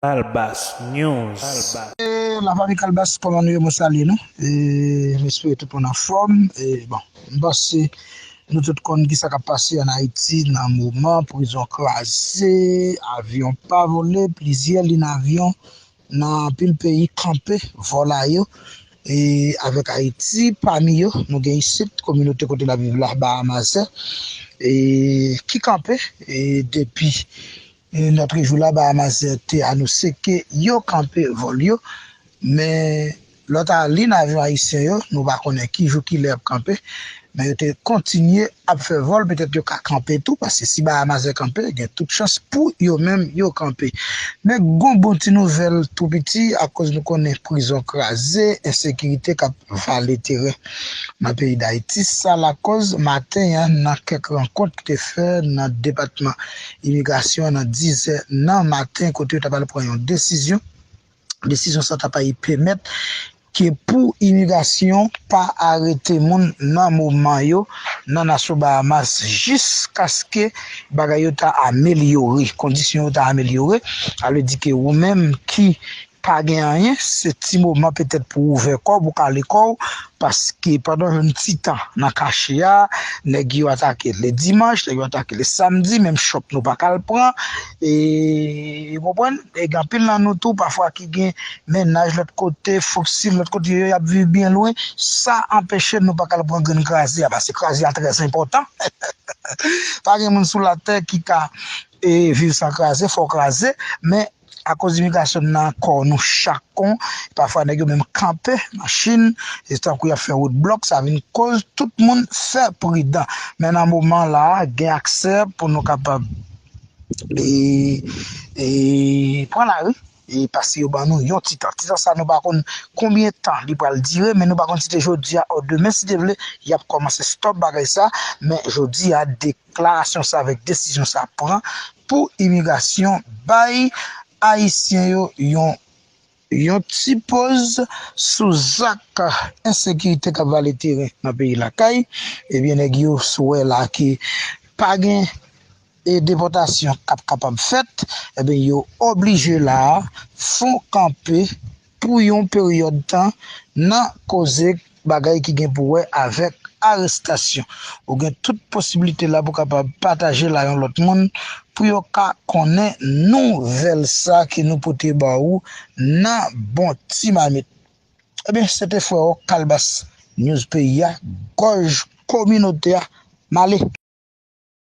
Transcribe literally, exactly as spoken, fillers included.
Kalbas News. E, lafanmi Kalbas, kòman nou ye? Mwen salye nou. E, m espere tout moun anfòm. E, bon, m panse nou tout konn ki sa k ap pase ann Ayiti nan moman, prizon kraze, avyon pa vole, plizyè liy avyon nan anpil peyi kanpe vòl a yo. E avèk Ayiti pami yo, nou gen isit kominote kote n ap viv la, Bahamazè, e ki kanpe e depi e lòt jou la, Bahamazè te anonse ke yo kanpe vòl yo, men lòt a liy avyon ayisyen yo, nou pa konnen ki jou ki lè y ap kanpe, men yo te kontinye ap fè vòl, petèt yo ka kanpe tou, paske si Bahamazè kanpe, gen tout chans pou yo menm yo kanpe. Men gon bon ti nouvèl tou piti, akoz nou konnen prizon kraze, ensekirite k ap vale teren nan peyi Dayiti. Sa lakòz maten an, nan kèk rankont ki te fè nan depatman imigrasyon an nan dizè nan maten, kote yo t ap al pran yon desizyon. Desizyon sa t ap pèmèt ke pou imigrasyon pa arete moun nan moman yo nan nasyon Bahamas jiskaske bagay yo ta amelyore, kondisyon yo ta amelyore. Sa vle di ke ou menm ki pa gen anyen, se ti moman petèt pou w ouvè kò w, pou w kale kò w, paske pandan yon ti tan nan kache a, nèg yo atake le dimanch, nèg yo atake le samdi, menm chòp nou pa ka al pran. E, ou konprann? E gen anpil nan nou tou, pafwa ki gen mennaj lòt kote, foksil lòt kote, yo y ap viv byen lwen. Sa anpeche nou pa ka al pran grenn kraze a, paske kraze a trè enpòtan. Pa gen moun sou latè ki ka e, viv san kraze, fò w kraze, men akoz imigrasyon nan kò nou chak kon, pafwa nèg yo menm kanpe machin, e tankou y ap fè wout blòk, sa vin koz tout moun fè pridan. Men nan moman la, gen aksè pou nou kapab e, e, pran lari, e paske yo ban nou yon ti tan. Ti tan sa, nou pa konn konbyen tan li pral dire, men nou pa konn si se jodi a ou demen, si Dye vle, y ap kòmanse stòp bagay sa, men jodi a, deklarasyon sa avèk desizyon sa pran pou imigrasyon bay Ayisyen yo yon, yon ti poz sou zak ensekirite k ap vale teren nan peyi lakay. Ebyen, nèg yo sou wè la ke pa gen e depòtasyon k ap kapab fèt, ebyen, yo oblije la fon kanpe pou yon peryòd tan nan koze bagay ki gen pou wè avèk arestasyon. Ou gen tout posiblite la pou kapab pataje la yon lòt moun pou yo ka konnen nouvèl sa ke nou pote ba ou nan bon ti mamit. Ebyen, se te frè w Kalbas News peyi a, gòj kominote a, m ale.